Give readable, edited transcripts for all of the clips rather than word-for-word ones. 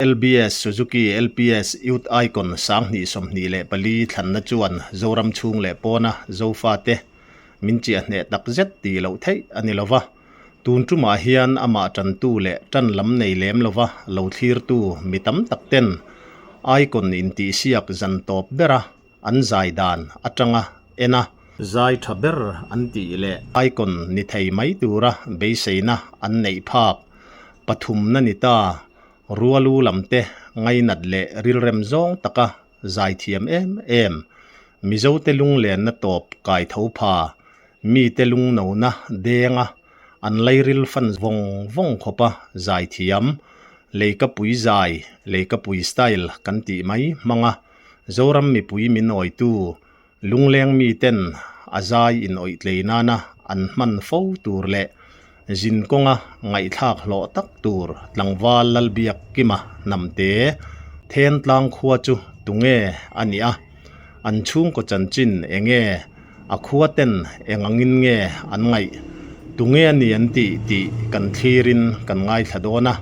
LBS Suzuki LPS Youth Icon 2024 thlanna chuan Zoram chhung leh pawna Zofate min chiah hneh tak zet tih loh theih a ni lova. Tun tumah hian amah tantu leh tan lam nei lem lova lo thlirtu mi tam tak ten Icon intihsiak zan tawp bera an zai dan atanga en a, zai tha ber an tih leh Icon ni thei mai tura beiseina an neih phak pathumna ni ta. Rualu lamte ngainat leh rilrem zawng taka zaithiam em em, Mizote lunglenna tawp kai tho pha, mite lungnona denga an lairil fan vawng vawng khawpa zaithiam, Leikapui zai, Leikapui style kan tih mai hmanga Zoram mipui min awitu Lungleng miten a zai inawih tlei nana an hman fo tur leh zin kawnga ngaihthlak hlawh tak tur tlangval Lalbiakkima hnamte Thentlang khua chu tunge a nih a, an chhungkaw chanchin enge a khua ten eng angin nge an ngaih tunge a ni an tih tih kan thlirin kan ngaithla dawn a,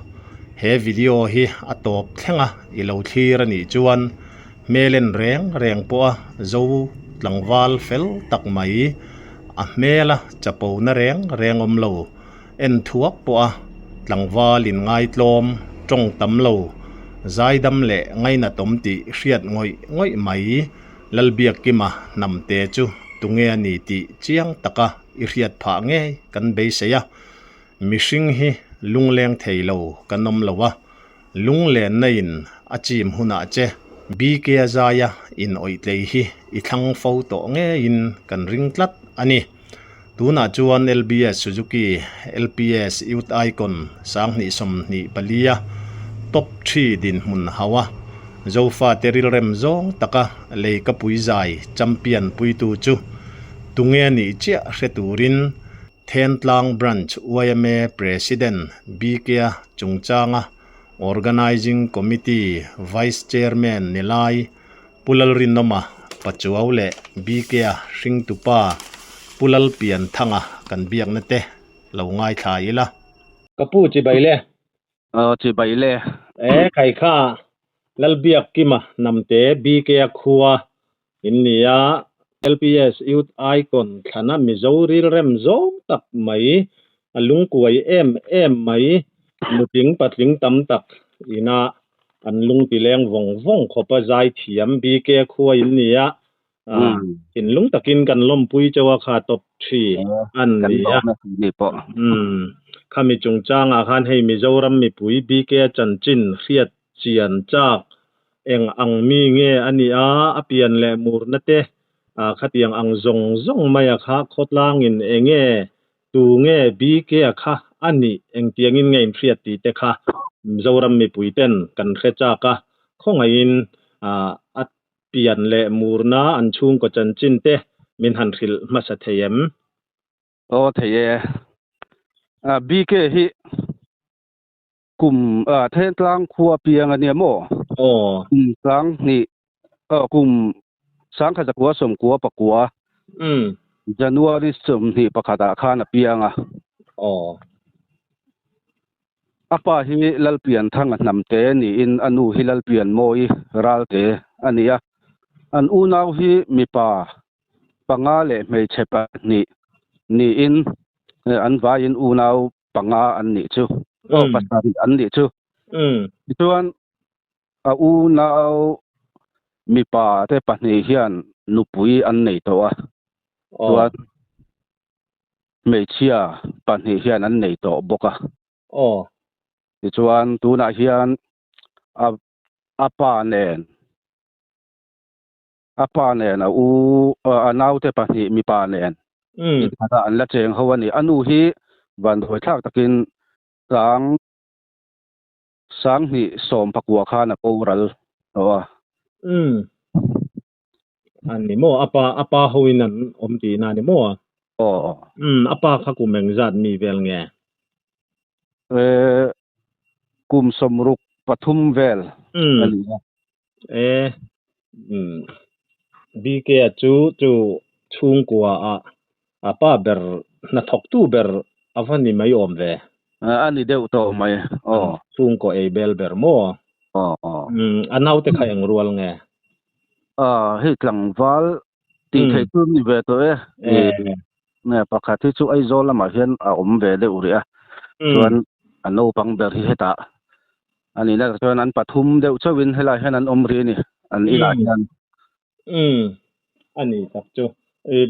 he video hi a tawp thleng a i lo thlir a nih chuan Hmelen reng reng pawha zo tlangval fel tak mai, a hmela chapona reng reng awm lo, en thuak pawha tlangval in ngaitlawm, tawng tam lo, zaidam leh ngainatawm tih hriat ngawih ngawih mai Lalbiakkima hnamte chu tunge a ni tih chiang taka i hriat phah ngei kan beisei a, mihring hi lungleng thei lo kan awm lo a. Lunglenna in a chim hunah che BK a zaia in awih tlei hi i thlang fo tawh ngeiin kan ring tlat a ni. Tunah chuan LBS Suzuki LPS Youth Icon 2024 a Top 3 dinhmun hauh a, Zofate rilrem zawng taka Leikapui zai champion puitu chu tunge a nih chiah hre turin Thentlang Branch yma President BK-a chungchanga Organising Committee Vice Chairman ni lai Pu Lalrinawma Pachuau leh BK-a hringtupa Pu Lalpianthanga kan biakna te lo ngaithla ila. Ka pu chibai le. Aw chibai le. E khai kha Lalbiakkima Hnamte BK-a khua In ni a, LPS Youth Icon thlana Mizo rilrem zawng tak mai, a lungkuai em em mai, nutling patling tam tak ina an lung ti leng vawng vawng khawpa zaithiam BK khua in ni a, thinlung takin kan lawmpui chauh a kha top 3 an ni a. Khami chungchangah khan hei Mizoram mipui BK chanchin hriat chian chak Eng ang mi nge a nih a, a pian leh murna te khatiang ang zawng zawng mai a kha khawtlangin eng nge, tu nge BK a kha a nih, engtiangin nge inhriat tih te kha Mizoram mipui ten kan hre chak a, khawngaihin a pian leh murna an chhungkaw chanchin te min han hrilh hmasa thei em? Aw thei e. BK hi Kum Thentlang khua piang a nia maw? Aw. Kum sang hnih kum sangkhat zakua sawmkua pakua January 21 ah khan a piang a. Aw. A pa hi Lalpianthanga Hnamte niin a nu hi Lalpianmawi Ralte a ni a. An unau hi mipa panga leh hmeichhe pahnih niin an vaiin unau panga an nih chu aw pasarih an nih chu tichuan a unau mipa te pahnih hian nupui an nei tawh a chuan hmeichhia pahnih hian an nei tawh bawk a tichuan tunah hian a a pa nen A pa nen a u a naute pahnih mipa nen inkhatah an la cheng ho a ni. A nu hi vanduai thlak takin tlang 2019 khan a boral tawh a. Umm. A ni maw? A pa a pa hoin an awm tihna a ni maw? Aw. Umm a pa kha kum engzat mi vel nge? Eh kum 63 vel a ni a. E umm BK a chu chu chhungkua ah a pa ber hnathawktu ber a va ni mai awm ve. A ni deuh tawh mai aw. Chhungkaw ei bel ber maw? Aw aw. Umm a naute kha eng rual nge? Aw hei tlangval tih theih chu ni ve tawh e. Nge pakhat hi chu Aizawl lamah hian a awm ve deuh rih a, chuan a naupang ber hi hetah a nihna chuan an pathum deuh chauhin helaiah hian an awm rih a ni, an inah hian. Umm a ni tak chu.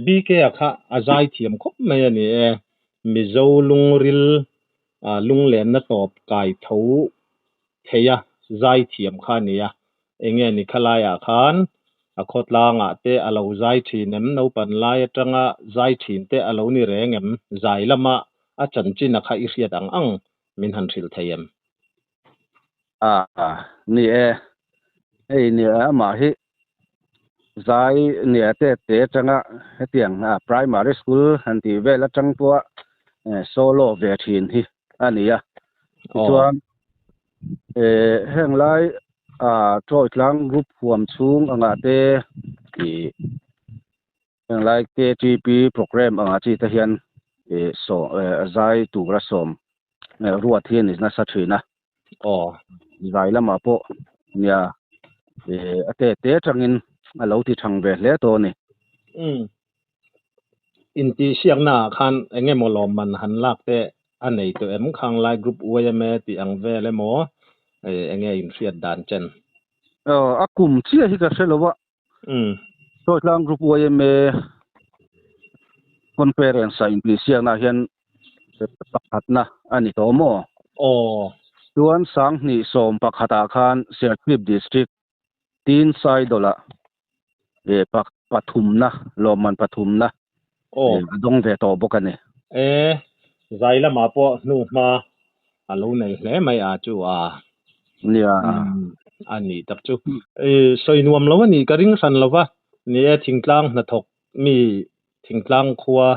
BK a kha a zai thiam khawp mai a ni e. Mizo lungril lunglenna tawp kai tho thei a zai thiam kha a ni a. Enge ni khalaiah khan a khawtlangah te a lo zai thin em, naupan lai atanga zai thin te a lo ni reng em, zai lama a chanchin a kha i hriat ang ang min han hrilh thei em? A ni e, hei nia amah hi zai nia te te atanga hetiang primary school han tih vel atang pawha solo ve thin hi a ni a. Tichuan heng lai Tawitlang group huam chhung angah te ih heng lai KTP programme angah chi te hian ih zai tura sawm ruat hi a ni nasa thin a. Aw. Zai lamah pawh nia eh a te te atangin a lo ti thang ve hle tawh a ni. Umm. Intihsiakna ah khan eng emaw lawmman han lak te a nei tawh em? Khanglai Group YMA tih ang vel emaw eh eng nge inhriat dan chen? Aw, a kum chiah hi ka hre lo a. Umm. Chawitlang Group YMA Conference ah intihsiakna ah hian pakhatna a ni tawh maw? Aw. Chuan Sanghnih sawm pakhatah khan Serchhip District Tin Saidawlah eh pathumna, lawmman pathumna Aw. a dawng ve tawh bawk a ni. E, zai lamah pawh hnu hma a lo nei hle mai a chu a. Nia. A ni tak chu. E, sawi nuam lo a nih ka ring hran lo va. Ni e, thingtlang hnathawk mi thingtlang khua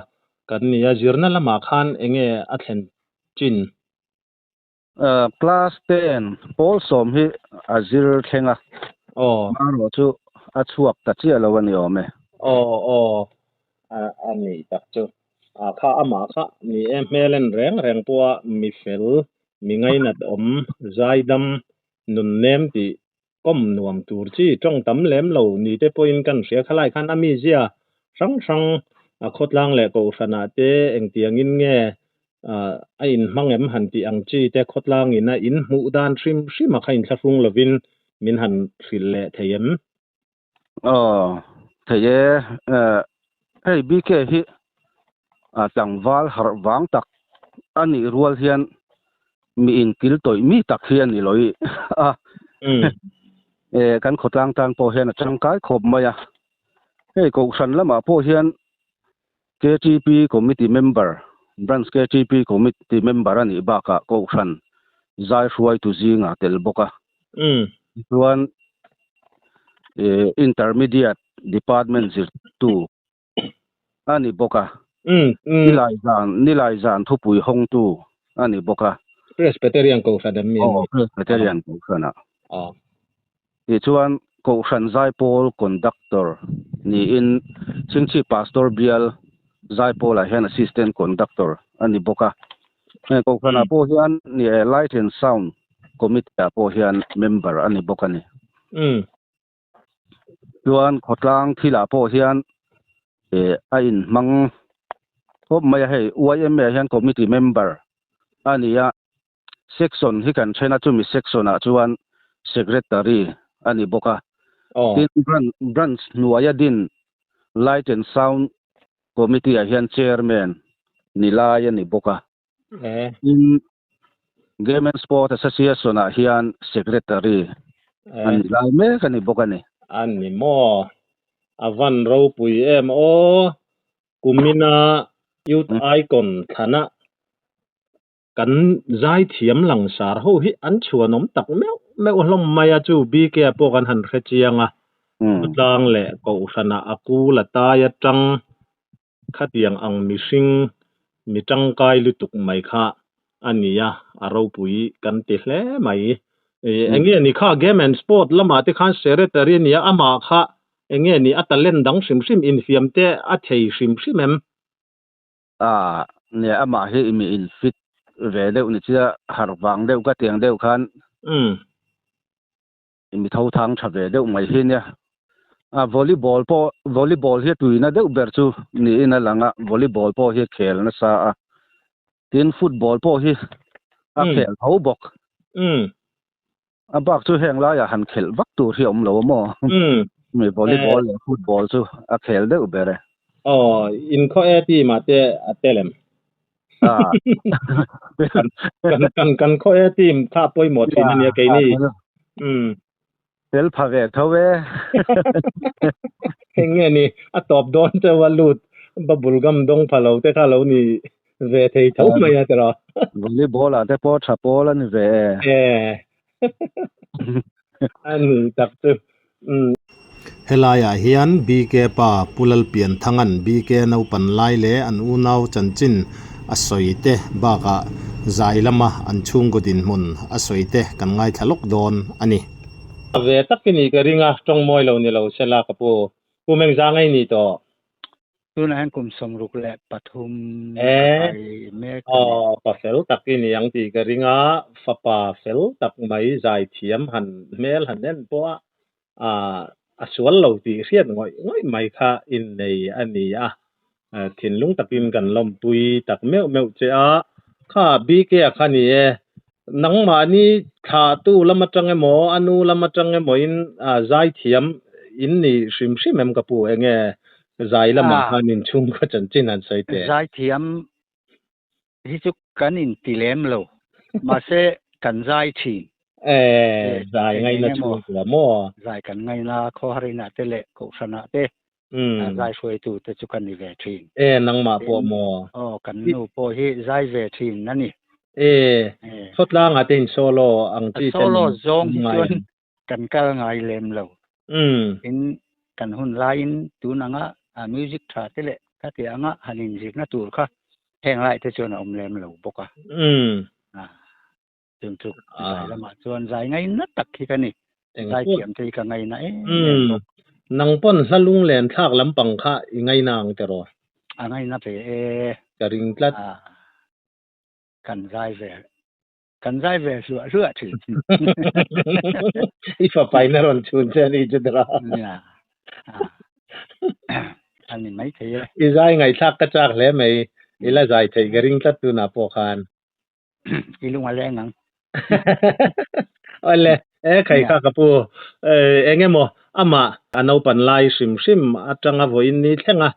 kan ni a, zirna lamah khan eng nge a thlen chin? Class 10 pawl sawm hi a zir thleng a, marawh chu a chhuak ta chiah lo a ni awm e. Aw aw, a ni tak chu. A kha amah kha ni e, hmel en reng reng pawha mi fel, mi ngainat awm, zaidam, nun nem tih kawm nuam tur chi tawng tam lem lo ni te pawhin kan hria khalai khan a mizia hrang hrang a khawtlang leh kohhranah te engtiangin nge a inhmang em han tih ang chi te khawtlangin a inhmuh dan hrim hrim a kha inthlahrung lovin min han hrilh leh thei em? Aw, thei e. Hei BK hi tlangval harh vang tak a nih rual hian mi inkil tawih mi tak hi a ni lo i a. Kan khawtlang tan pawh hian a tangkai khawp mai a. Hei Kohhran lamah pawh hian KTP Committee member, Branch KTP Committee member a nih bakah Kohhran zai hruaitu zingah tel bawk a. Tichuan Intermediate Department zirtu a ni bawk a. Nilai zan, Nilai zan thupui hawngtu a ni bawk a. Presbyterian Kohhran em mi an ni? Aw, Presbyterian Kohhranah. Tichuan, Kohhran Zaipawl Conductor niin Chhingchhip Pastor Bial Zaipawlah hian Assistant Conductor a ni bawk a. Heng Kohhranah pawh hian Light and Sound Committee-ah pawh hian member a ni bawk a ni. Chuan khawtlang thilah pawh hian a inhmang khawp mai a, hei YMA hian Committee member a ni a. Section hi kan then a, chumi section ah chuan Secretary a ni bawk a. Tin, Branch hnuaia din Light and Sound Committee ah hian Chairman ni lai a ni bawk a. Tin, Game and Sport Association ah hian Secretary a ni lai mek a ni bawk a ni. A ni maw? A van ropui em aw! Kumina Youth Icon thlanah Kan zaithiam langsar ho hi an chhuanawm tak meuh meuh hlawm mai a, chu BK a pawh kan han hre chiang a, Khawtlang leh Kohhranah a kul a tai atang khatiang ang mihring mi tangkai lutuk mai kha a ni a, a ropui kan ti hle mai. Eng nge ni kha Game and Sport lamah te khan Secretary a nia, amah kha eng nge ni a talent dang hrim hrim infiam te a thei hrim hrim em? A nia amah hi mi in fit ve deuh ni chia harh vang deuh ka tiang deuh khan. Umm. Mi tho thang tha ve deuh mai hi nia. A volleyball pawh volleyball hi a tuina deuh ber chu niin a lang a, volleyball pawh hi a khel nasa a. Tin football pawh hi a khel tho bawk. A bak chu heng laiah han khelh vak tur hi a awm lo a maw? Mi volleyball leh football chu a khel deuh ber e. Aw, inkhaw e team ah te a tel em? Kan kan kan khaw e team kha pawimawh thin a nia keini. Tel pha ve tho e. Eng nge ni a tawp dawn chauh a lut bubble gum dawng pha lo te kha lo ni ve thei tho mai a tiraw. Volleyball ah te pawh tha pawl a ni ve e. A ni tak chu. Helaiah hian BK pa Pu Lalpianthanga'n BK naupan lai leh an unau chanchin a sawi te bakah zai lama an chhungkaw dinhmun a sawi te kan ngaithla lawk dawn a ni. Ve tak i nih ka ring a, tawng mawi lo ni lo sela ka pu. Pu Mengzang a i nih tawh. Tunah hian kum 63 ka kai mek a ni. Aw, pa fel tak i ni ang tih ka ring a, fapa fel tak mai zaithiam han hmel han en pawh a, a sual lo tih hriat ngawih ngawih mai kha innei a ni a, thinlung takin kan lawmpui tak meuh meuh che a, kha BK a kha ni e, nangmahni thlahtu lam atang emaw a nu lam atang emaw in zaithiam in ni hrim hrim em ka pu enge zai lamah khan inchhung kha chanchin han sawi teh. Zaithiam hi chu kan inti lem lo, mahse kan zai thin. E, zai ngaina chhung tura maw? Zai kan ngaina khawharinah te leh kohhranah te zai hruaitu te chu kan ni ve thin. E, nangmah pawh maw? Aw, kan nu pawh hi zai ve thin a ni. E, khawtlangah te in solo ang chi te Solo zawng hi chuan kan kal ngai lem lo. Tin, kan hun laiin tun anga music tha te leh khati anga han inzirna tur kha heng lai te chuan a awm lem lo bawk a. Chung chu zai lamah chuan zai ngaina tak hi ka ni. Zai thiam te hi ka ngaina em em bawk. Nang pawn hla lunglen thlak lampang kha i ngaina ang tiraw? A ngaina ve e. Ka ring tlat. Kan zai ve Kan zai ve hluah hluah thin. I fapain a rawn chhun che a ni chu tira. Nia. A ni mai thei e. I zai ngaihthlak ka chak hle mai. I la zai theih ka ring tlat tunah pawh khan. I lung a leng ang. Awle, e khai kha ka pu. Eng emaw amah a naupan lai hrim hrim atanga vawiin ni thleng a,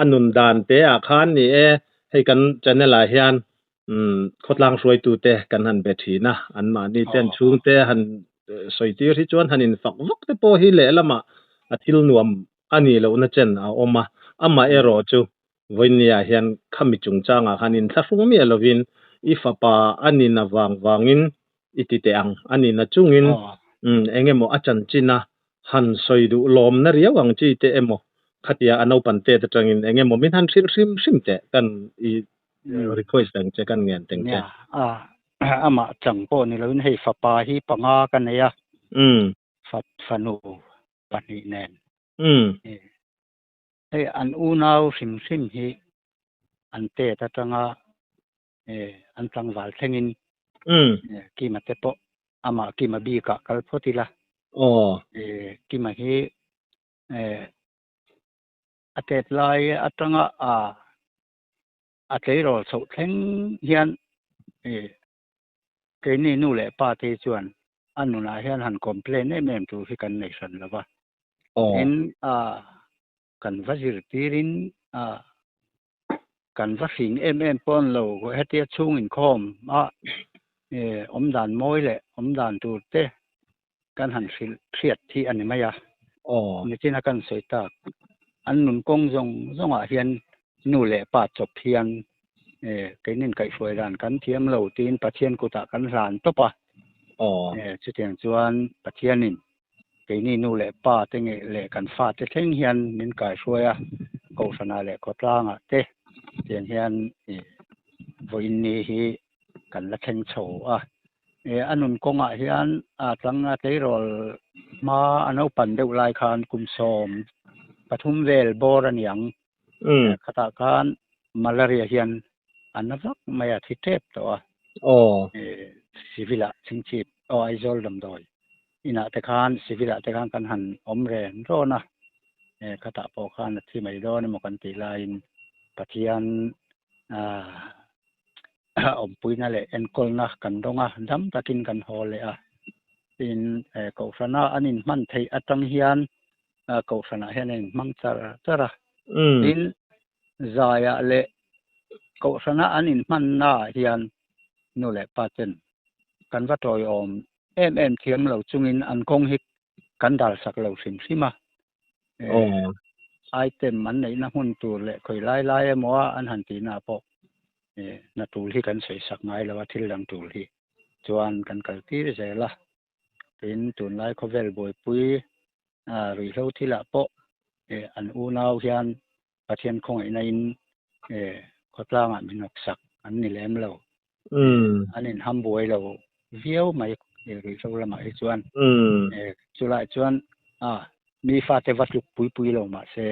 a nun dan te ah khan ni e, hei kan channel ah hian Umm khawtlang hruaitute kan han be thin a, anmahni ten chhungte han sawi tir hi chuan han infak vak te pawh hi lehlamah a thil nuam a nih lohna chen a awm a, amah erawh chu vawinia hian khami chungchangah khan inthlahrung miah lovin i fapa a nina vang vangin i ti teh ang, a nina chungin umm eng emaw a chanchin a han sawi duh lawmna riau ang chi te emaw khatia a naupan tet atangin eng emaw min han hrilh hrim hrim teh kan i request ang che kan ngen teng che. A amah chang pawh ni loin hei fapa hi panga ka nei a. Fanu pahnih nen. Hei an unau hrim hrim hi an tet atanga an tlangval thlengin Kima te pawh amah Kima bikah kal phawt ila. Kima hi a tet lai atanga a a tleirawl chhoh thleng hian keini nu leh pa te chuan a nunah hian han complain em em tur hi kan nei hran lo va. Tin, kan va zirtirin kan va hring em em pawn lo hetia chhung inkhawm a awmdan mawi leh awmdan tur te kan han hrilh hriat hi a ni mai a. Nichina kan sawi tak, an nun kawng zawng zawngah hian nu leh pa chawp hian keinin kaihhruai dan kan thiam lo tiin Pathian kutah kan hlan tawp a. Chutiang chuan Pathianin keini nu leh pa te nge leh kan fate thleng hian min kaihruai a, Kohhranah leh khawtlangah te tiang hian vawiin ni hi kan la thleng chho a. A nun kawngah hian a tlang a tleirawl hma a naupan deuh lai khan kum 13 vel bawr a niang. Khatah khan malaria hian a na vak mai a, thi tep tawh a. Civil ah chhingchhip aw Aizawl damdawi. Inah te khan civil ah te khan kan han awm ren rawn a, khatah pawh khan a thi mai dawn emaw kan tih laiin Pathian awmpuina leh enkawlna kan dawng a, dam takin kan haw leh a. Tin, Kohhrana an inhman theih atang hian Kohhranah hian a inhmang char char a. Tin, zaiah leh Kohhrana an inhmannaah hian nu leh pa ten kan va tawiawm em em thiam lo chungin an kawng hi kan dalsak lo hrim hrim a. Item an neihna hmun tur leh khawi lai lai emaw a an han tihna ah pawh hna tul hi kan sawisak ngai lo a, thil dang tul hi chuan kan kal tir zel a. Tin, tunlai khawvel buaipui ruihhlo thilah pawh an unau hian Pathian khawngaihna in khawtlangah min awksak an ni lem lo. An inham buai lo viau mai ruihhlo lamah hi chuan. Chulai chuan mi fate va tluk pui pui lo mah se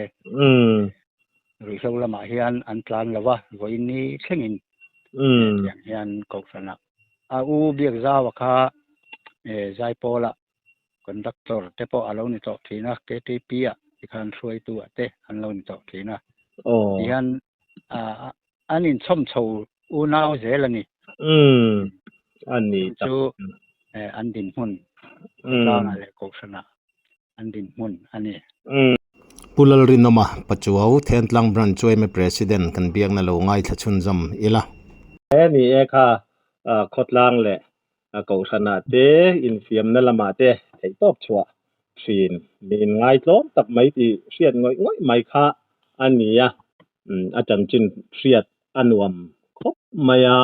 ruihhlo lamah hian an tlan lo a, vawiin ni thlengin tiang hian Kohhranah a u Biakzaua kha Zaipawlah Conductor te pawh a lo ni tawh thin a, KTP ah tikhan hruaitu ah te an lo ni tawh thin a. Tihian an inchhawm chho unau zel a ni. Umm a ni tak. Chu an dinhmun khawtlangah leh kohhranah an dinhmun a ni. Pu Lalrinawma Pachuau Thentlang Branch yma President kan biakna lo ngaithla chhunzawm ila. He ni e kha khawtlang leh A kohhranah te, infiamna lamah te theihtawp chhuah thin mi inngaitlawm tak mai tih hriat ngawih ngawih mai kha a ni a, a chanchin hriat a nuam khawp mai a,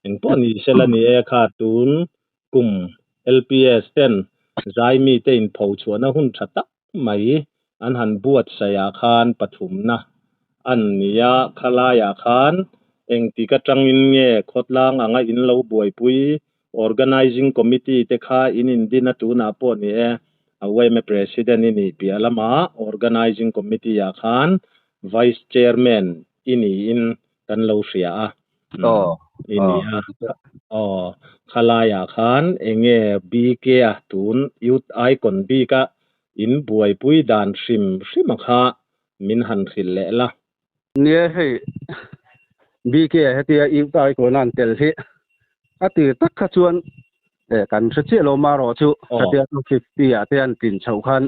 engpawh ni sela ni e kha tun kum LPS ten zaimi te inpho chhuahna hun tha tak mai an han buatsaih ah khan pathumna an ni a, khalaiah khan engtik atangin nge khawtlang anga in lo buaipui Organizing Committee te kha in indin a tunah pawh ni e, a yma President i nih piah lamah Organizing Committee ah khan Vice Chairman i niin kan lo hria a. I ni a, aw khalaiah khan enge BK a tun Youth Icon bika In buaipui dan hrim hrim a kha min han hrilh leh la. Nia hei BK ah hetia Youth Icon a an tel hi a tir tak kha chuan kan hre chiah lo marawh chu khatia 250 ah te an tlin chhoh khan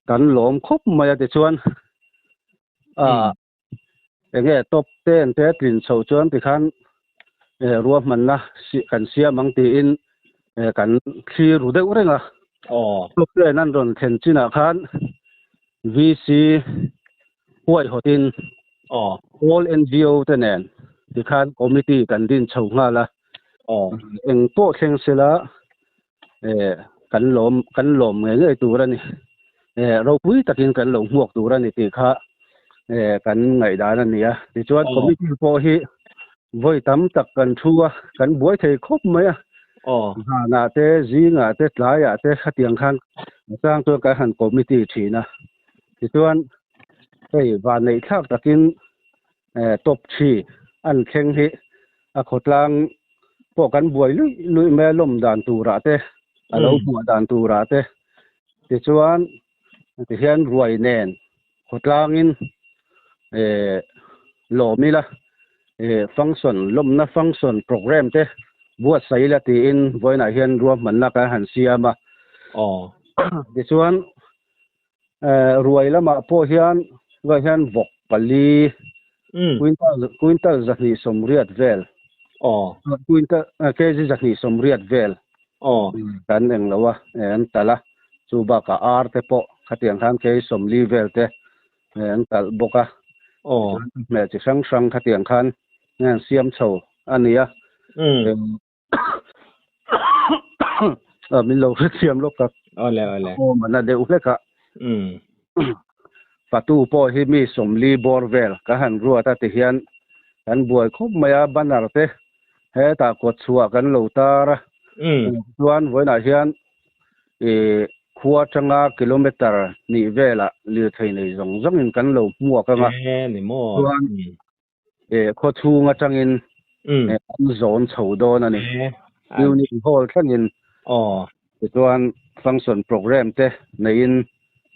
kan lawm khawp mai a tichuan Enge top ten te tlin chhoh chuan tikhan ruahmanna kan siam ang tiin kan thlir ru deuh reng a. Top ten an rawn thlen chinah khan VC huaihawtin All NGO te nen tikhan committee kan din chho nghal a. Eng pawh thleng sela kan lawm kan lawm ngei ngei tur a ni. Ropui takin kan lo hmuak tur a ni tih kha kan ngaihdan a ni a. Tichuan committee pawh hi vawi tam tak kan thu a, kan buai thei khawp mai a. Zanah te, zingah te, tlaiah te khatiang khan a chang chuan kan han committee thin a. Tichuan hei vanneih thlak takin top three an thleng hi a khawtlang pawh kan buai luih luih mai a lawm dan turah te a lo hmuah dan turah te tichuan tihian ruai nen khawtlangin eh lawm ila eh function lawmna function program te buatsaih ila tiin vawiinah hian ruahmanna kan han siam a tichuan eh ruai lamah pawh hian tunah hian vawk pali quintal quintal 280 vel quintal kg 280 vel kan eng lo a an talh a chu bakah ar te pawh khatiang khan kg 40 vel te an talh bawk a hmeh chi hrang hrang khatiang khan an siam chho a ni a. Min lo hrethiam lawk tak. Awle awle. Awm a na deuh hlek a. Fatu pawh hi mi 40 bawr vel ka han ruat a ti hian kan buai khawp mai a banner te hetah kawt chhuah kan lo tar a. Chuan vawiinah hian ih khua atanga kilometer hnih velah lirthei nei zawng zawngin kan lo hmuak ang a. Chuan khaw chhung atangin an zawn chho dawn a ni. Unit Hall thlengin. Tichuan function programme te neiin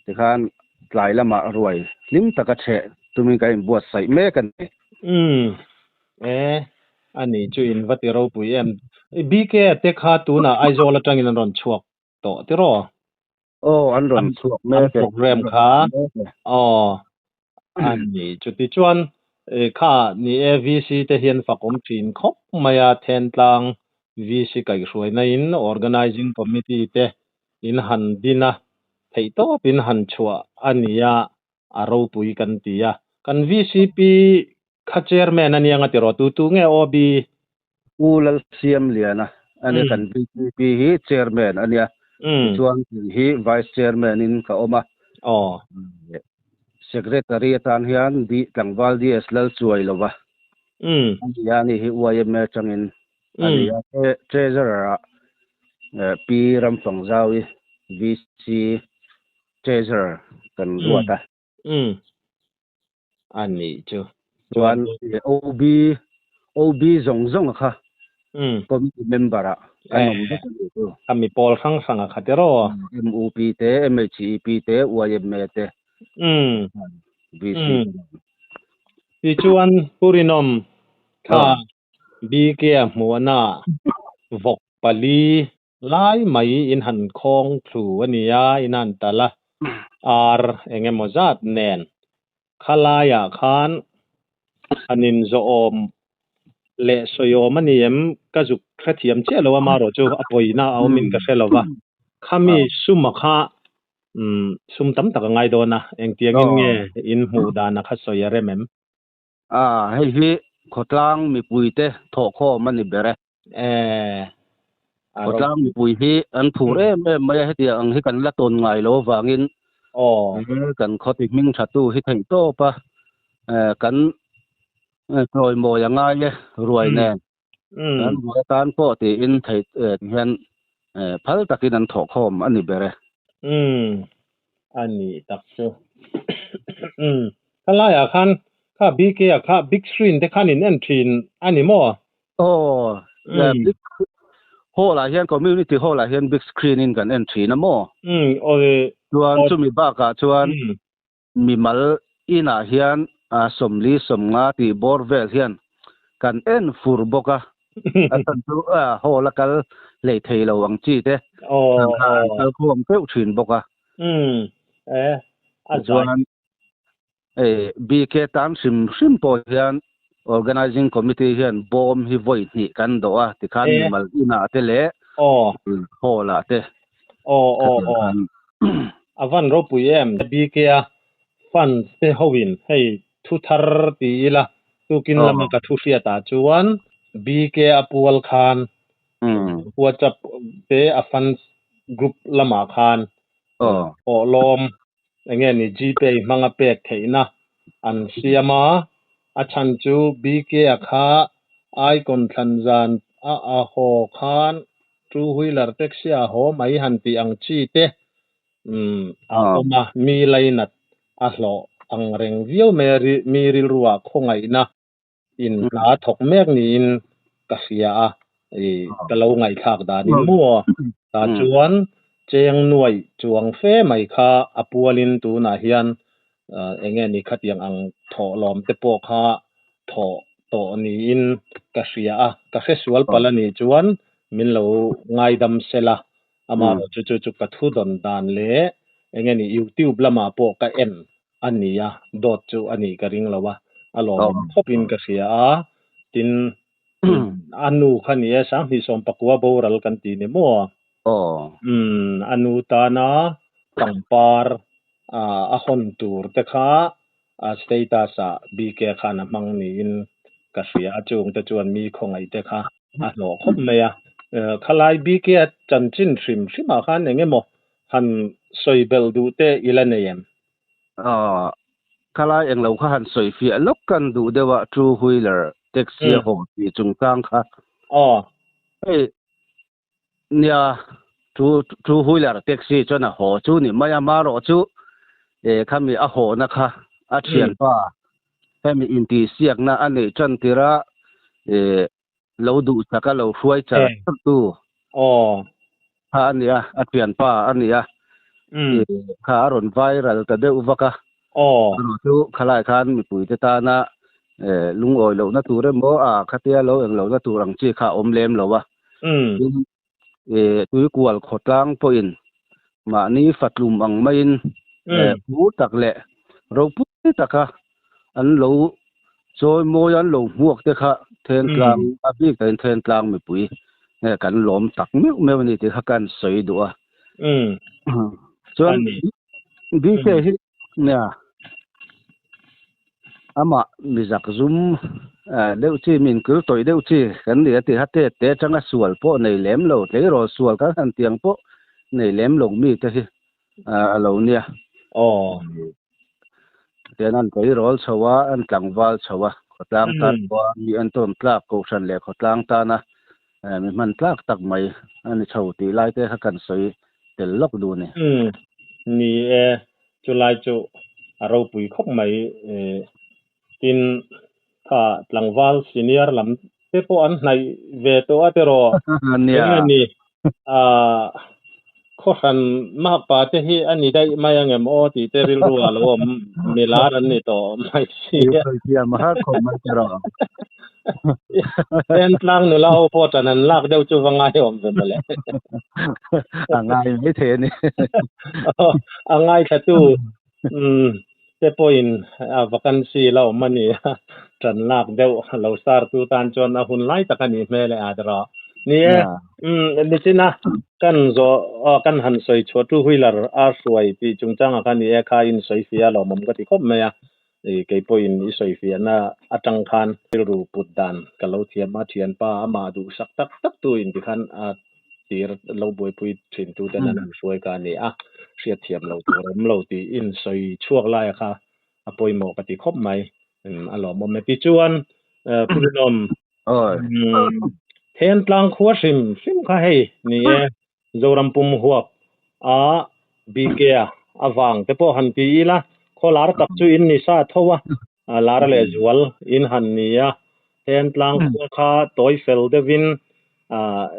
tikhan tlai lamah ruai hlim taka chheh tumin kan inbuatsaih mek a ni. Umm e a ni chu in va ti ropui em. BK a te kha tunah Aizawl atangin an rawn chhuak tawh tiraw? Aw an rawn chhuak mek e. An program kha aw a ni chu tichuan kha ni e VC te hian fak awm thin khawp mai a Thentlang VC kaihhruaina in Organizing Committee te in han din a theihtawp in han chhuah a ni a a ropui kan ti a kan VCP kha Chairman a nia nga tiraw tu tu nge OB? U Lalsiamliana a nia kan VCP hi Chairman a nia tichuan kei hi Vice Chairman in ka awm a Secretary atan hian Tlangval DS Lalchuailova a nia ani hi yma atangin a ni a Treasurer ah Pi Ramfangzaui VC Treasurer kan ruat a. A nih chu. Chuan OB OB zawng zawng a kha committee member ah kan awm vek a nih chu. A mi pawl hrang hrang a kha tiraw? MUP te, MHEP te, YMA te, VC te. Tichuan Pu Rinawm kha BK a hmuhna vawk pali Lai mai in han khawng thlu a nia, in han tal a, ar eng emaw zat nen khalaiah khan han inzawhawm leh sawiawm a ni em? Ka zuk hrethiam chiah lo a, marawh chu a pawina a awmin ka hre lo va, khami suma kha sum tam tak a ngai dawn a, engtiangin nge in hmuh dana kha sawi a rem em? A, hei hi khawtlang mipuite thawhkhawm a ni ber e. Eh, a ro. Khawtlang mipui hi an phur em em mai a, hetiang ang hi kan la tawn ngai lo avangin Aw. kan khawti hming thatu hi theih tawp a, eh, kan chawimawi a ngai e ruai nen. Kan ruai atan pawh tiin theih hian phal takin an thawhkhawm a ni ber e. Umm, a nih tak chu. Umm, khalaiah khan kha BK ah kha big screen te khan in en thin a ni maw? Aw, big hall ah hian community hall ah hian big screen in kan en thin a maw? Umm, aw. Chuan chumi bakah chuan mimal inah hian sawmli sawmnga tih bawr vel hian kan en fur bawk a, a chhan chu hall a kal hlei thei lo ang chi te an kal khawm teuh thin bawk a. Chuan BK tan hrim hrim pawh hian Organizing Committee hian bawm hi vawi hnih kan dawh a, tikhan mimal inah te leh hall ah te. Aw aw aw. A van ropui em? BK a fans te hoin hei thu thar ti ila tukin lama ka thu hriat ah chuan BK a pual khan WhatsApp te a fans group lamah khan awhlawm enge ni Gpay hmanga pek theihna an siam a, a chhan chu BK a kha icon thlan zan a a haw khan Two wheeler taxi a haw mai han tih ang chi te a awm a, mi lainat a hlawh ang reng viau mai a, mi rilruah khawngaihna in hna thawk mek niin ka hria a, i ka lo ngaihthlak danin maw? Tah chuan cheng nuaih chuang fe mai kha a pualin tunah hian eng nge ni khatiang ang thawhlawm te pawh kha thawh tawh niin ka hria a, ka hre sual palh a nih chuan min lo ngaidam sela, amaherawhchu chu chu chu ka thu dawn dan leh eng nge ni youtube lamah pawh ka en a ni a, dawt chu a nih ka ring lo a, a lawmawm khawpin ka hria a, tin a nu kha ni e, Sanghnih sawmpakua boral kan ti ni maw? Umm, a nu tana pangpar a hawn tur te kha a status ah BK khan a hmang niin ka hria a, chung te chuan mi khawngaih te kha a hlawh khawp mai a. Khalai BK a chanchin hrim hrim ah khan eng emaw han sawi belh duh te i la nei em? Khalai englo kha han sawi fiah lawk kan duh deuh a, two wheeler taxi a haw tih chungchang kha. Hei Nia, two wheeler taxi chuan a haw chu ni mai a, marawh chu khami a hawna kha a thianpa hemi intihsiakna a neih tan tir a, lo duhsak a lo hruai char char tu. Kha a nia, a thianpa a nia. Kha a rawn viral ta deuh vak a. Erawh chu khalai khan mipuite tana lungawi lohna tur emaw a khatia lo eng lohna tur ang chi kha a awm lem lo a. Tin, tuikual khawtlang pawhin mahni fatlum ang maiin phur tak leh ropui taka an lo chawi mawi an lo hmuak te kha Thentlang a bik takin Thentlang mipui nge kan lawm tak meuh meuh a ni tih kha kan sawi duh a. Chuan BK hi nia amah mizak zum deuh chi min kil tawih deuh chi kan ni a ti kha tet te atanga sual pawh nei lem lo tleirawl sual kan han tiang pawh nei lem lo mi te hi a lo nia. Aw. Tian an tleirawl chho a, an tlangval chho a, khawtlang tan pawha mi an tawn tlak kohhran leh khawtlang tana mi hman tlak tak mai a ni chho tih lai te kha kan sawi tel lawk duh a ni. Umm, ni e, chulai chu a ropui khawp mai. Tin, kha tlangval senior lam te pawh an hnaih ve tawh a tiraw? Nia. Enge ni? Aah, khawhran makpa te hi a ni daih mai angem aw tih te rilru a lo awm milar an ni tawh mai si a. Sawi thiam a har khawp mai tiraw? Thentlang nula ho pawh ṭan an lak deuh chu va ngaihawm ve mawle. A ngai mai thei a ni. A ngaithlatu umm te pawhin a vacancy la awm a ni a, ṭan lak deuh lo star tu tan chuan a hun lai tak a nih hmel e a tiraw. Ni e, umm nichina kan zawh kan han sawi chhuah two wheeler a hruai tih chungchangah khan ni e kha in sawi fia lawmawm ka ti khawp mai a. Kei pawhin i sawifiahna atang khan rilru put dan ka lo thiam a, thianpa amah duhsak tak tak tu in tikhan a tir lo buaipui thin tu ten an han hruai ka ni a, hriatthiam lo tur awm lo tih in sawi chhuak laia kha a pawimawh ka ti khawp mai, a lawmawm e. Tichuan Pu Rinawm, Thentlang khua hrim hrim kha hei ni e, Zoram pum huap a BK a avang te pawh han ti ila, khaw lar tak chu in ni sa tho a, lar leh zual in han ni a, Thentlang khua kha tawi fel deuhin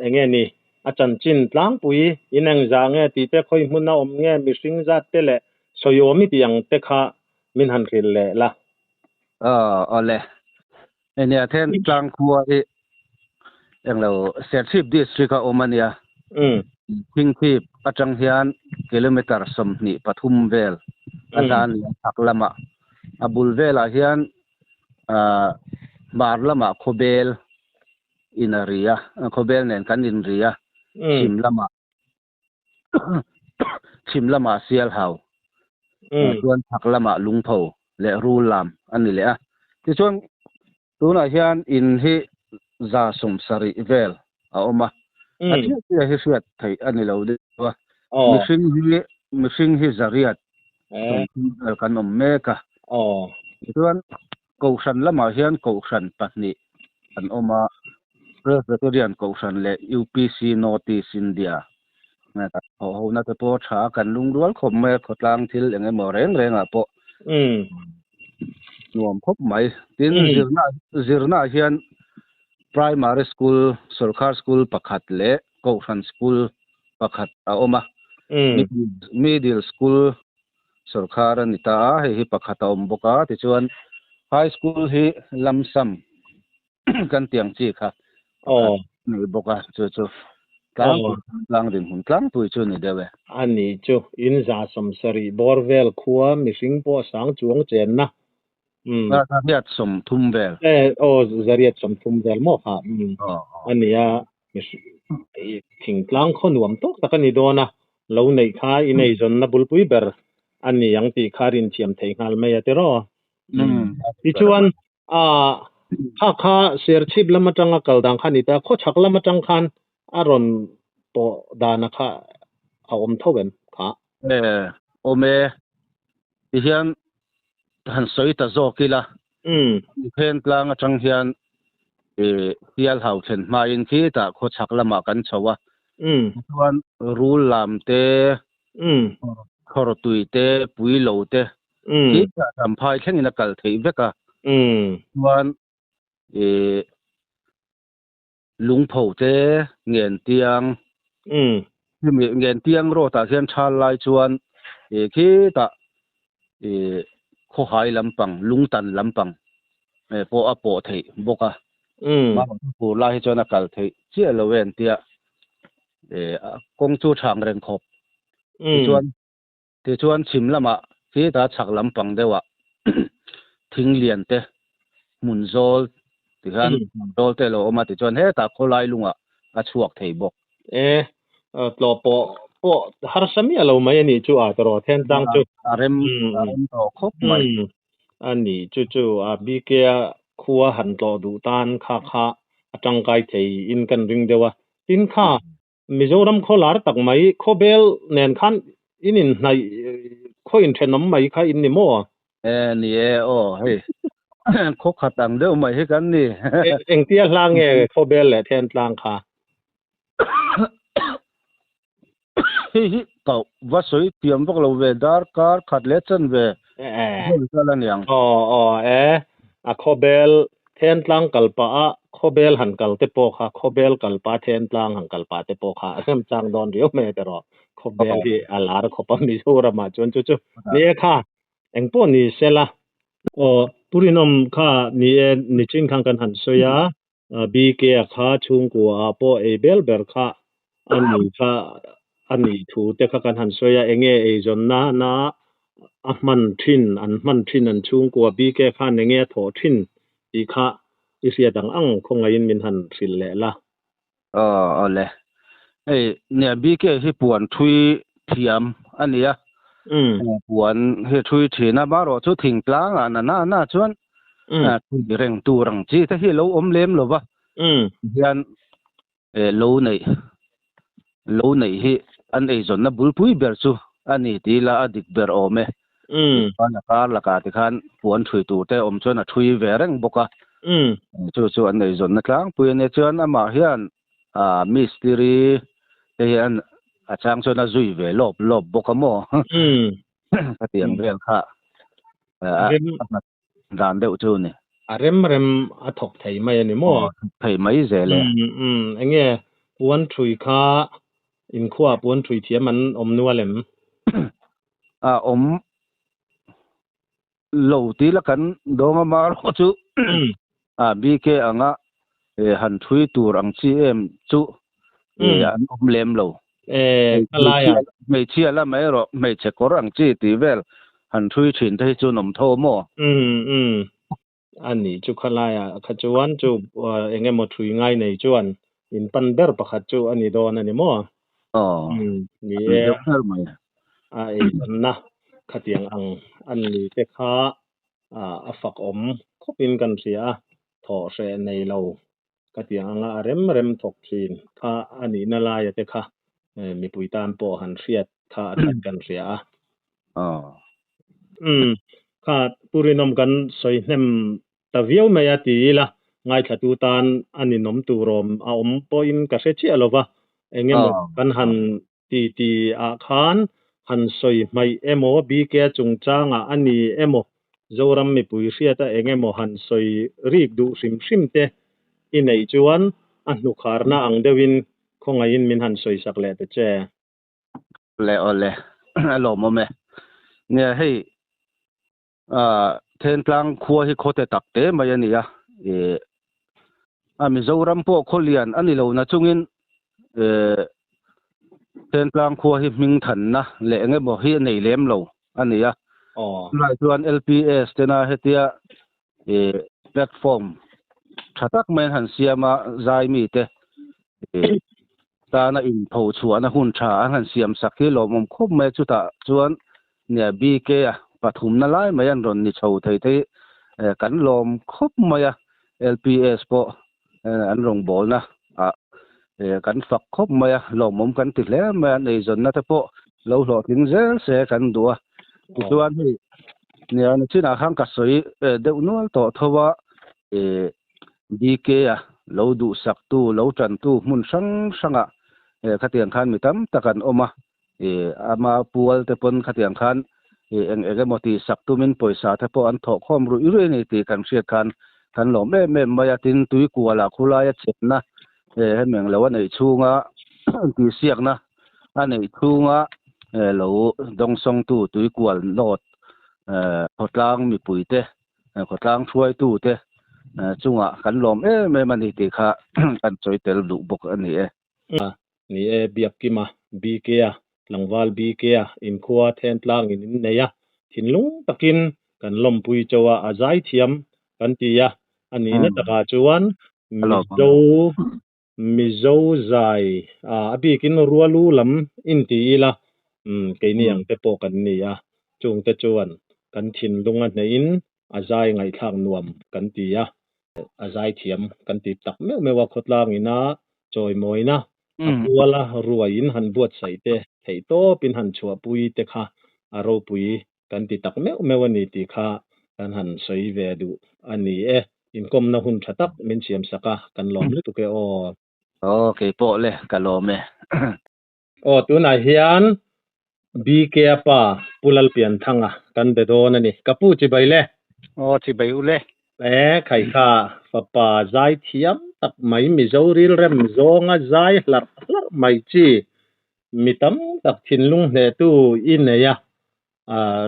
eng nge ni a chanchin tlangpui in engzah nge tih te khawi hmun a awm nge mihring zat te leh sawiawm i tih ang te kha min han hrilh leh la. Aw awle. Enia Thentlang khua hi englo Serchhip district a awm a nia. Thingthip atang hian kilometer 23 vel a hla a ni a chhak lamah. A bul velah hian hmar lamah khawbel in a ri a, khawbel nen kan inri a, chhim lamah Chhim lamah Sialhau, chuan chhak lamah Lungpho leh Rullam a ni leh a. Tichuan tunah hian in hi 170 vel a awm a, a chiah chiah hi hriat theih a ni lo deuh a. Mihring hi mihring hi 130 vel kan awm mek a. Tichuan Kohhran lamah hian kohhran pahnih an awm a, Presbyterian Kohhran leh UPC North East India. Thawh hona te pawh a tha a, kan lungrual khawp mai a, khawtlang thil eng emaw reng rengah pawh nuam khawp mai. Tin, zirna zirnaah hian Primary School, Sorkar School pakhat leh Kohhran School pakhat a awm a, Middle School Sorkar a ni ta a, hei hi pakhat a awm bawk a, tichuan High School hi lamsam kan tih ang chi kha pakhat a ni bawk a, chu chu tlangpui tlang dinhmun tlangpui chu a ni deuh e. A ni chu, in 170 bawr vel khua mihring pawh sang chuang chenna. 130 vel. E, aw 130 vel maw kha a ni a, thingtlang khaw nuam tawk tak a ni dawn a, Lo neih kha i neizawnna bulpui ber a ni ang tih kha rinthiam thei nghal mai a tiraw? Tichuan, kha kha Serchhip lam atanga kal dan kha a ni ta, khawchhak lam atang khan a rawn pawh dana kha a awm tho em kha? E, awm e. Tihian han sawi ta zawk ila, Thentlang atang hian Sialhau thlen hmain khitah khawchhak lamah kan chho a, tichuan Rul lam te, Khawrtui te, Puilo te khitah Champhai thlengin a kal theih vek a, chuan Lungpho te, Ngentiang. Hemi Ngentiang road ah hian thal lai chuan ih khitah ih khawhai lampang lungtan lampang eh pawh a pawh theih bawk a. Fur lai hi chuan a kal theih chiah lo e an tia eh kawng chu thang reng khawp. Tichuan Tichuan chhim lamah khitah chhak lampang deuhah thing lian te hmun zawl tikhan hmun zawl te a lo awm a tichuan hetah khawlai lungah a chhuak thei bawk. E, tlawh pawh pawh harsa miah lo mai a nih chu a tawrh Thentlang chu. A rem a rem tawh khawp mai. A nih chu chu a BK-a khua han tlawh duh tan kha kha a tangkai thei in kan ring deuh a. Tin kha Mizoram khaw lar tak mai, khawbel nen khan in inhnaih khaw inthenawm mai kha in ni maw? E, ni e, aw, hei khaw khat ang deuh mai hi kan ni. Engtia hla nge khawbel leh Thentlang kha? Hei hi ka va sawi thiam vak lo ve, darkar khat leh chan ve vel kal a niang. Aw, aw, e, a khawbel Thentlang kal pah a khawbel han kal te pawh kha khawbel kal pah Thentlang han kal pah te pawh kha a remchang dawn riau mai erawh khawbel hi a lar khawp a Mizoram ah chuan chu chu ni e kha engpawh ni sela. Aw Pu Rinawm kha ni e nichin khan kan han sawi a BK a kha chhungkua ah pawh ei bel ber kha a ni kha a nih thu te kha kan han sawi a enge eizawnna na a hman thin an hman thin an chhungkua BK khan enge a thawh thin tih kha i hriat ang ang khawngaihin min han hrilh leh la. Aw awle hei nia BK hi puan thui thiam a ni a puan hi thui thin a marawh chu thingtlang ah na na na chuan thui reng tur ang chi te hi a lo awm lem lo va hian lo neih lo neih hi an eizawnna bulpui ber chu a ni tih ila a dik ber awm e. Tichuan a kar lakah tikhan puan thui tur te awm chuan a thui ve reng bawk a. Chu chu an eizawnna tlangpui a nia. Chuan amah hian mistiri te hian a chang chuan a zui ve lawp lawp bawk a maw? Khatiang vel kha a dan deuh chu ni. A rem rem a thawk thei mai a ni maw? Aw, thawk thei mai zel e. Umm, enge puan thui kha inkhuaah puan thui thiam an awm nual em? A awm lo tih la kan dawng a marawh chu a BK anga han thui tur ang chi em chu an awm lem lo. Hmeichhia la mai erawh hmeichhe kawr ang chi tih vel han thui thin te hi chu an awm tho maw? Umm a nih chu khalaiah kha chuan chu eng emaw thui ngai nei chuan in pan ber pakhat chu a ni dawn a ni maw? Aw ni e a eizawnna khatiang ang a ni te kha a fak awm khawpin kan hria a, thawh hreh nei lo ka ti ang a, a rem rem thawk thin kha a nihna laia te kha mipui tan pawh han hriat kha a that kan hria a. Umm, kha Pu Rinawm kan sawi hnem ta viau mai a ti ila, ngaithlatu tan a ninawm tur awm a awm pawhin ka hre chiah lo va, eng emaw kan han ti ti ah khan han sawi hmaih emaw BK chungchangah a ni emaw Zoram mipui hriata eng emaw han sawi rik duh hrim hrim te i neih chuan a hnukharna ang deuhin khawngaihin min han sawi sak leh ta che. Awle awle a lawmawm e. Nia hei Thentlang khua hi khawte tak te mai a ni a, ih a Mizoram pawh khaw lian a ni lo na chungin ih Thentlang khua hi hming thanna leh eng emaw hi a nei lem lo a ni a. Tunah chuan LPS tena hetia ih platform tha tak mai an han siam a, zai mite ih tana inpho chhuahna hun tha an han siam sak hi lawmawm khawp mai a, chutah chuan Nia BK a pathumna lai mai an rawn ni chho thei te hi kan lawm khawp mai a, LPS pawh an rawngbawlna ah kan fak khawp mai a, lawmawm kan ti hle mai a, eizawnna te pawh lo hlawhtling zel se kan duh a, tichuan hei nia nichinah khan ka sawi deuh nual tawh tho a, BK a lo duhsaktu lo tantu hmun hrang hrangah khatiang khan mi tam tak an awm a. Ih ama pual te pawn khatiang khan ih eng eng emaw tih sak tumin pawisa te pawh an thawh khawm ruih ruih a ni tih kan hriat khan kan lawm em em mai a, tin tuikuala khulaia chenna eh hemi ang lo a neih chhunga tihsiakna A neih chhunga lo dawngsawngtu Tuikual North khawtlang mipuite, khawtlang hruaitute chungah kan lawm em em a ni tih kha kan sawi tel duh bawk a ni e. Ni e, Biakkima, BK-a, tlangval BK-a inkhua Thentlangin in nei a, thinlung takin kan lawmpui chauh a, a zaithiam kan ti a, a nihna takah chuan Mizo Mizo zai a bikin rualu lam inti ila, keini ang te pawh kan ni a, chungte chuan kan thinlung a hnehin a zai ngaihthlak nuam kan ti a, a zaithiam kan ti tak meuh meuh a, khawtlang ina chawimawina a kuala ruaiin han buatsaih te, theihtawpin han chhuahpui te kha a ropui kan ti tak meuh meuh a ni tih kha kan han sawi ve duh a ni e. Inkawmna hun tha tak min siam sak a, kan lawm lutuk e aw. Aw, kei pawh le, ka lawm e. Aw, tunah hian BK-a pa Pu Lalpianthanga kan be dawn a ni. Ka pu chibai le. Aw, chibai u le. E, Khaikha fapa zai thiam tak mai Mizo rilrem zawnga zai hlarh hlarh mai chi Mi tam tak thinlung hnehtu i nei a,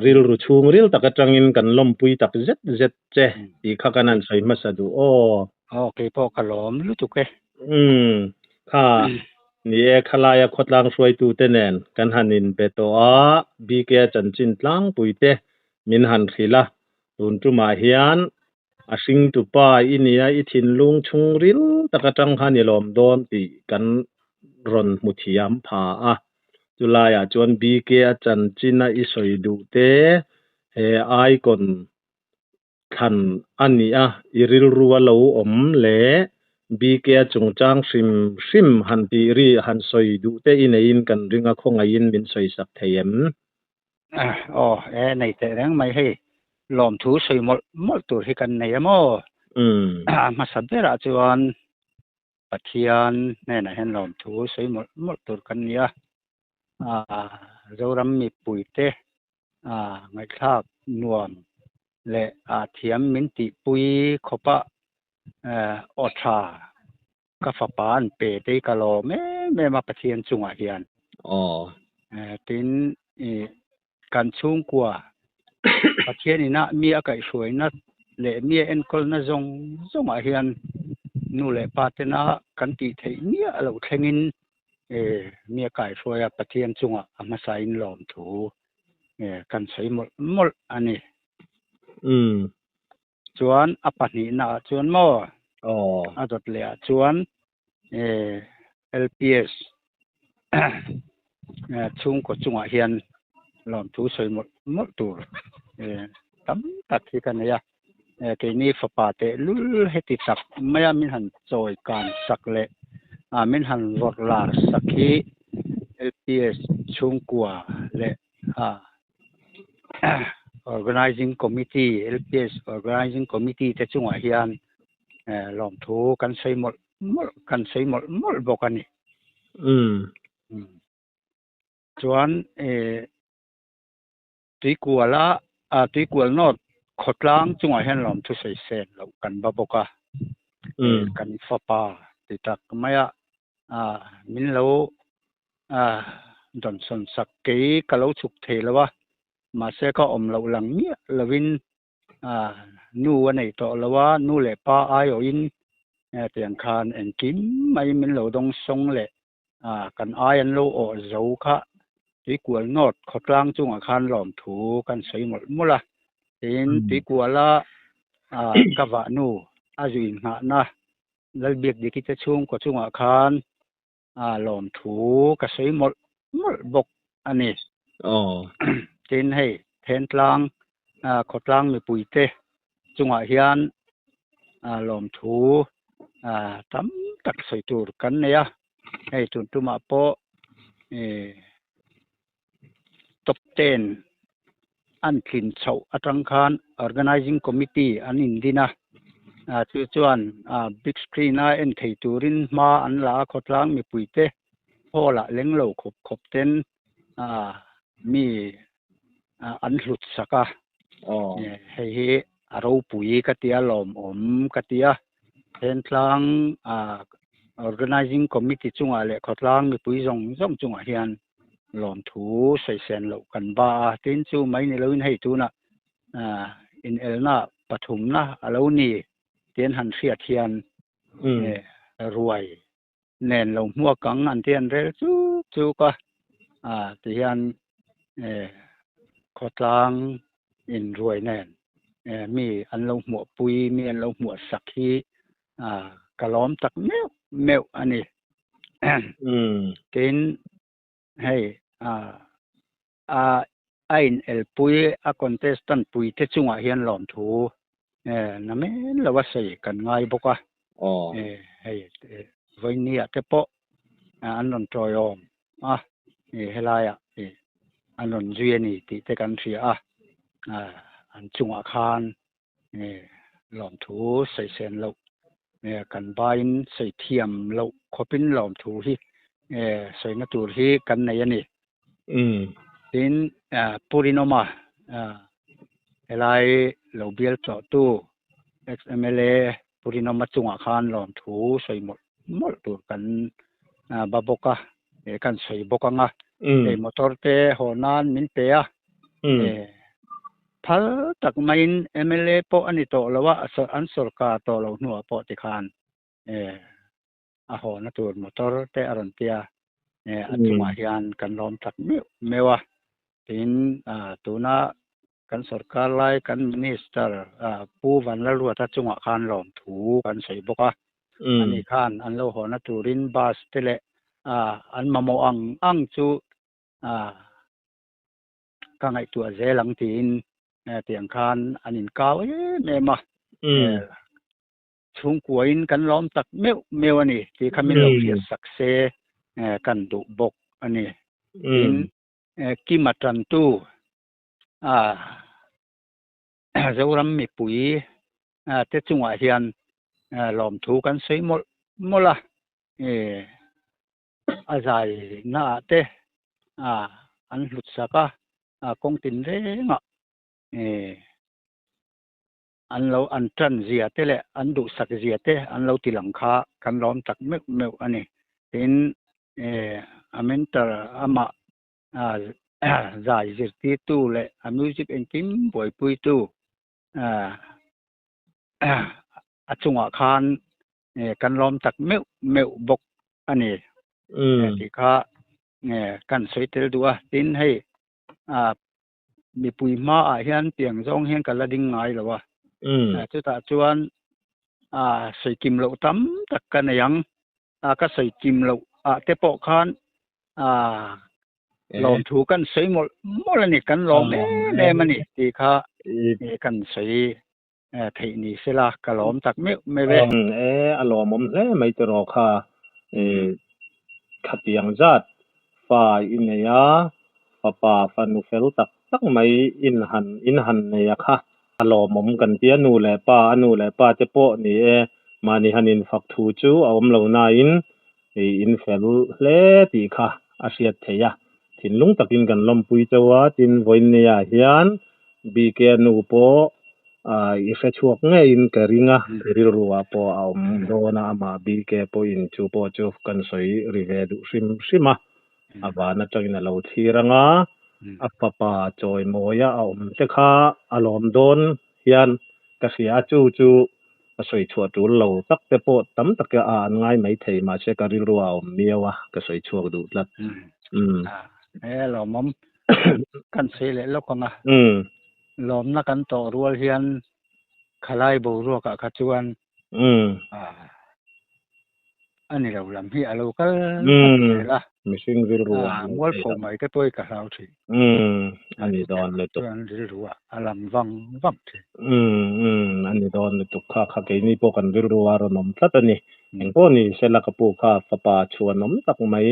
rilru chhungril tak atangin kan lawmpui tak zet zet che tih kha kan han sawi hmasa duh aw. Aw, kei pawh ka lawm lutuk e. Umm, kha ni e, khalaia khawtlang hruaitute nen kan han inbe tawh a, BK chanchin tlangpuite min han hrilh a, tun tumah hian a hringtupa i nia i thinlung chhungril tak atang khan i lawm dawn tih kan rawn hmu thiam pha a. Chulaiah chuan BK a chanchina i sawi duh te he icon thlan a nih a, i rilru a lo awm leh BK a chungchang hrim hrim han tih ri han sawi duh te i neiin kan ring a, khawngaihin min sawi sak thei em? Aw, e nei teh reng mai hei lawmthu sawi mawlh mawlh tur hi kan nei a maw? A hmasa berah chuan Pathian hnenah hian lawmthu sawi mawlh mawlh tur kan ni a, Zoram mipuite ngaihthlak nuam leh thiam min tihpui khawpa aw tha Ka fapa an pe te hi ka lawm em em a Pathian chungah hian. Aw. Tin i kan chhungkua Pathian ina mi a kaihhruaina leh mi a enkawlna zawng zawngah hian nu leh pa tena kan tih theih miah loh thlengin mi a kaihhruai a Pathian chungah a hmasain lawm thu kan sawi mawlh mawlh a ni. Umm. Chuan a pahnihna ah chuan maw a dawt leh ah chuan LPS chhungkaw chungah hian lawmthu sawi mawlh mawlh tur tam tak hi ka nei a. Keini fapa tehlul heti tak maia min han chawi kan sak leh min han vawrh lar sak hi LPS chhungkua leh Organizing Committee, LPS Organizing Committee te chungah hian lawmthu kan sawi mawlh mawlh kan sawi mawlh mawlh bawk a ni. Chuan Tuikuala Tuikual North khawtlang chungah hian lawmthu sawi sen loh kan va bawk a. Kan fapa ti tak maia min lo dawnsawn sak kei ka lo chhuk thei lo a, mahse ka awm loh lang miah lovin nu a nei tawh lo a, nu leh pa aiawhin tiang khan engkim mai min lo dawng sawng leh kan ai an lo awh zo kha Tuikual North khawtlang chungah khan lawmthu kan sawi mawlh mawlh a, tin Tuikuala ka vah nu a zu inghahna Lalbiakdiki te chhungkaw chungah khan a lawmthu ka sawi mawlh mawlh bawk a ni. Tin hei Thentlang khawtlang mipuite chungah hian lawmthu tam tak sawi tur kan nei a, hei tun tumah pawh top ten an tlin chhoh atang khan Organizing Committee an indin a, chu chuan big screen a en thei turin hma an la a, khawtlang mipuite hall ah leng lo khawp khawp ten mi an hlut sak a, hei hi a ropui ka tia lawmawm ka tia Thentlang Organizing Committee chungah leh khawtlang mipui zawng zawng chungah hian. Lawmthu sawi loh kan ba a, tin chu mai ni loin hei tunah inelna pathumna a lo ni tih an han hriat hian ruai nen lo hmuak ang an ti an rel chuk chuk a, tihian khawtlang inruai nen mi an lo hmuahpui mi an lo hmuah sak hi ka lawm tak meuh meuh a ni. Tin, hei a inelpui a contestant pui te chungah hian lawmthu na men lo a sawi kan ngai bawk a. Hei vawinia te pawh an rawn tawiawm a, helaiah an rawn zui a ni tih te kan hria a, an chungah khan lawmthu sawi sen loh kan baiin sawi thiam loh khawpin lawmthu hi sawina tur hi kan nei a ni. Tin, Pu Rinawma helai lo bial tawhtu ex-MLA Pu Rinawma chungah khan lawmthu sawi mawlh mawlh tur kan ba bawk a, kan sawi bawk ang a. Hei motor te haw nan min pe a, Phal tak maiin mla pawh a ni tawh lo a, an sawrkar tawh loh hnuah pawh tikhan a hawna tur motor te a rawn tia, a chungah hian kan lawm tak meuh meuh a. Tin, tuna kan sawrkar lai kan Minister Pu Vanlalruata chungah khan lawmthu kan sawi bawk a. Ani khan an lo hawna turin bus te leh an mamawh ang ang chu ka ngaihtuah zel ang tiin tiang khan an inkau em em a. Chhungkuain kan lawm tak meuh meuh a ni tih kha min lo hriat sak se kan duh bawk a ni. Tin, Kima tantu Zoram mipui te chungah hian lawmthu kan sawi mawlh mawlh a. A zai naah te an hlut sak a, kawng tin rengah an lo an tan zia te leh an duhsak zia te an lo ti lang kha kan lawm tak meuh meuh a ni. Tin, a mentor amah zai zirtirtu leh a music engkim buaipuitu a chungah khan kan lawm tak meuh meuh bawk a ni tih kha kan sawi tel duh a. Tin, hei mipui hmaah hian piang zawng hian ka la ding ngai lo a. Chutah chuan sawi kim loh tam tak ka nei ang. Ka sawi kim loh ah te pawh khan lawmthu kan sawi mawlh mawlh a ni, kan lawm em em a ni tih kha kan sawi theih ni sela ka lawm tak meuh meuh e. E, a lawmawm hle mai tiraw kha e, khatiang zat fa i nei a, fapa fanu fel tak tak mai in han in han nei a kha a lawmawm kan tia nu leh pa a nu leh pa te pawh ni e mahni han infak thu chu a awm lo nain i in fel hle tih kha a hriat theih a, thinlung takin kan lawmpui chauh a, tin vawiinniah hian BK nu pawh i hre chhuak ngeiin ka ring a, i rilruah pawh a awm dawn a, amah BK pawhin chu pawh chu kan sawi ri ve duh hrim hrim a, a van atangin a lo thlir ang a, a fapa chawimawia a awm te kha a lawm dawn hian ka hria a, chu chu Ka sawi chhuah tul lo tak te pawh tam tak a an ngai mai thei mahse ka rilru a awm miau a ka sawi chhuak duh tlat. Umm. E lawmawm kan sawi leh lawk ang a. Lawmna kan tawh rual hian khalai boruak ah kha chuan A ni lo lam hi a lo kal tlat zel a. Mihring rilru a mualpho mai te pawh hi ka hlau thin. A ni dawn lutuk. Chuan rilru a a lang vang vang thin. A ni dawn lutuk kha kha keini pawh kan rilru a rawn awm tlat a ni. Engpawh ni sela ka pu kha fapa chhuanawm tak mai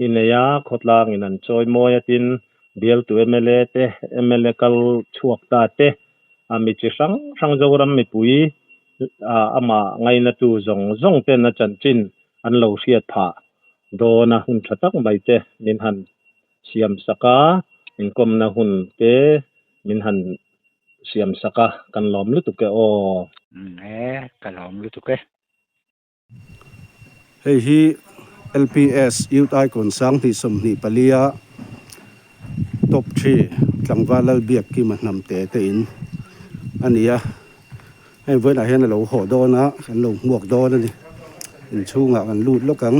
i nei a, khawtlangin an chawi mawi a tin bialtu mla te, mla kal chhuak ta te, a mi chi hrang hrang Zoram mipui amah ngainatu zawng zawng ten a chanchin an lo hriat phah dawn a, hun tha tak mai te min han siam sak a, inkawmna hun te min han siam sak a, kan lawm lutuk e aw. E, ka lawm lutuk e. Hei hi LPS Youth Icon 2024 a. Top 3 tlangval Lalbiakkima hnamte te in a ni a, hei vawiinah hian a lo haw dawn a, kan lo hmuak dawn a ni, inchhungah kan lut lawk ang.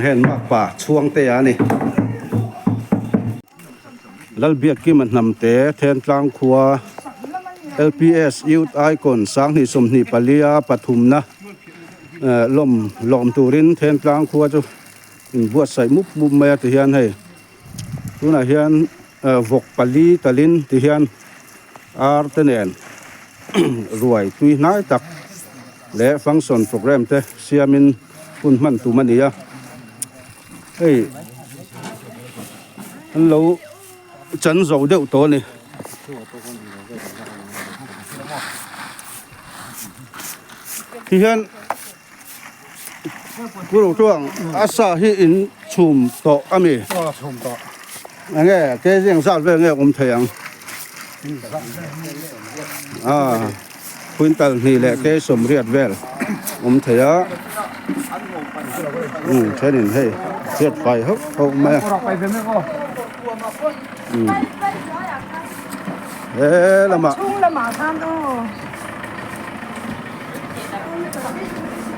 Heng makpa chhuangte a ni. Lalbiakkima hnamte Thentlang khua LPS Youth Icon 2024 pathumna lawm lawm turin Thentlang khua chu inbuatsaih mup mup mai a ti hian hei tunah hian vawk pali talin ti hian ar te nen ruai tui hnai tak leh function programme te siamin hun hman tum a ni a hei an lo chan zo deuh tawh a ni. Tihian Pu Rotuang a sa hi in chhum tawh a mi? Aw chhum tawh. Enge kg engzat vel nge awm thei ang? Ah quintal hnih leh kg sawmriat vel awm thei a. Umm thenin hei hriat fai hauh hauh mai a. Umm he lamah.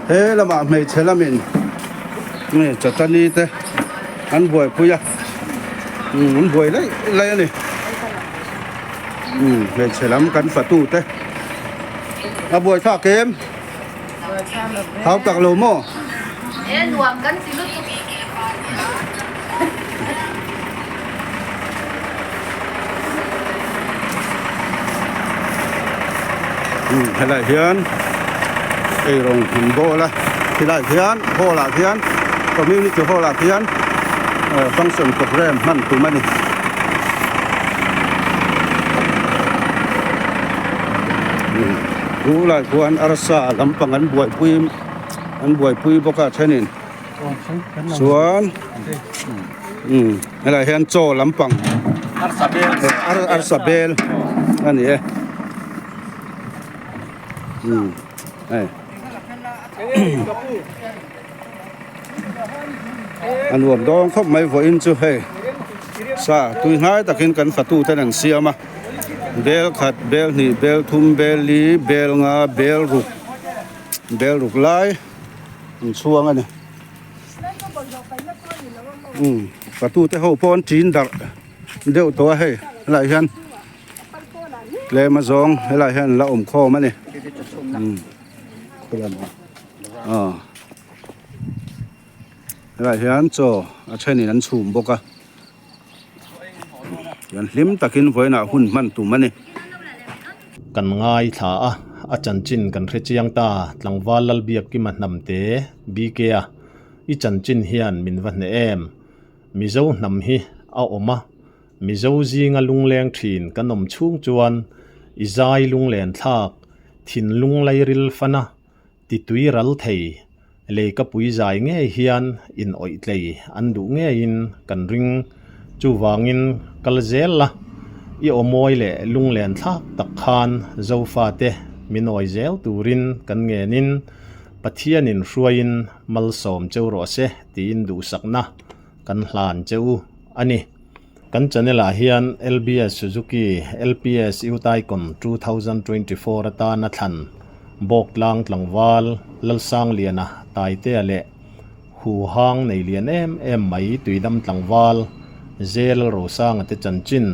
He lamah hmeichhe lamin nge chatani te an buaipui a umm an buai laih laih a ni umm hmeichhe lam kan fatu te a buai thlak em hau tak lo maw. Helai hian eirawng an bawl a helai hian hall ah hian community hall ah hian function programme hman tum a ni. Chu lai khuan arsa lampang an buaipui an buaipui bawk a thenin chuan umm helai hian chaw lampang arsa bel a ni e umm hei a nuam dawn khawp mai vawiin chu hei sa tui hnai takin kan fatu ten an siam a bel khat bel hnih bel thum bel li bel nga bel ruk bel ruk lai. An chhuang a ni umm fatute ho pawh an ṭin darh deuh tawh a hei helaiah hian tlem a zawng helaiah hian an la awm khawm a ni umm aw helaiah hian chaw a thenin an chhum bawk a an hlim takin vawiinah hun hman tum a ni. Kan ngaithla a, a chanchin kan hre chiang ta, Tlangval Lalbiakkima hnamte, BK a, i chanchin hian min va hneh em? Mizo hnam hi a awm a, Mizo zinga lungleng thin kan awm chhung chuan i zai lunglen thlak, thinlung lairil fana titui ral thei, leikapui zai ngei hian in awih tlei an duh ngeiin kan ring. Chuvangin kal zel la, i awmawi leh lunglen thlak tak khan Zofate min awi zel turin kan ngenin Pathianin hruaiin malsawm cheu rawh se tiin duhsakna kan hlan che u a ni. Kan channel ah hian LBS Suzuki LPS Youth Icon 2024 atana thlan Bawktlang tlangval Lalsangliana Taitea leh Huhang nei lian em em mai Tuidam tlangval Zel Rosanga te chanchin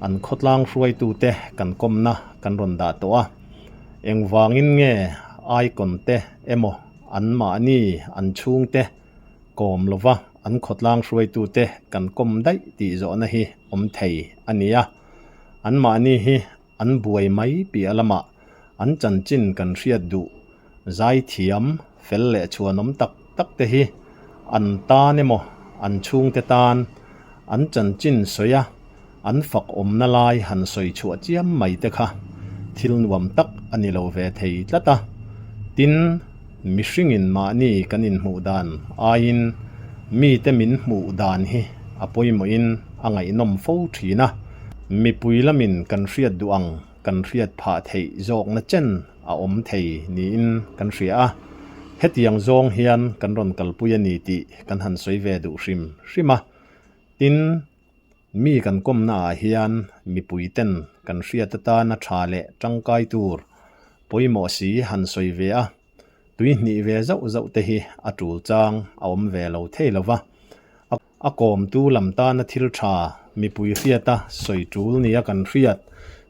an khawtlang hruaitute kan kawmna kan rawn dah tawh a. Engvangin nge Icon te emaw anmahni an chhungte Kawm lova an khawtlang hruaitute kan kawm daih tih zawhna hi awm thei a ni a. Anmahni hi an buai mai piah lamah an chanchin kan hriat duh zaithiam fel leh chhuanawm tak tak te hi an tan emaw an chhungte tan an chanchin sawi a an fak awmna lai han sawi chhuah chiam mai te kha thil nuam tak a ni lo ve thei tlat a. Tin, mihringin mahni kan inhmuh dan aiin mite min hmuh dan hi a pawimawhin a ngaihnawm fo thin a. Mipui lamin kan hriat duh ang kan hriat phah theih zawkna chen a awm thei niin kan hria a. Hetiang zawng hian kan rawn kalpui a ni tih kan han sawi ve duh hrim hrim a. Tin, mi kan kawmna ah hian mipui ten kan hriat atana tha leh tangkai tur pawimawh si han sawi ve a, tui hnih ve zauh zauh te hi a tul chang a awm ve lo thei lo va. A kawmtu lam tana thil tha mipui hriata sawi tul nia kan hriat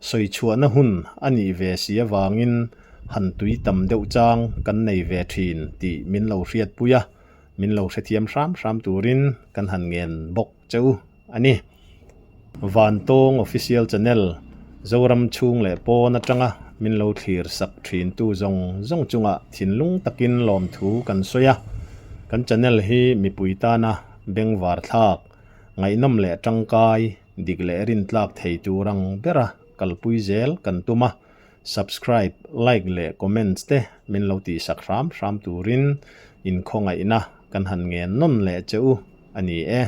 sawi chhuahna hun a nih ve si avangin han tui tam deuh chang kan nei ve thin tih min lo hriatpui a. Min lo hrethiam hram hram turin kan han ngen bawk che u a ni. Vantawng Official Channel, Zoram chhung leh pawn atanga min lo thlir sak thintu zawng zawng chungah thinlung takin lawmthu kan sawi a. Kan channel hi mipui tana bengvar thlak, ngaihnawm leh tangkai, dik leh rintlak thei tur ang bera kalpui zel kan tum a. Subscribe, like leh comments te min lo tihsak hram hram turin inkhawngaihna kan han ngen nawn leh che u a ni e.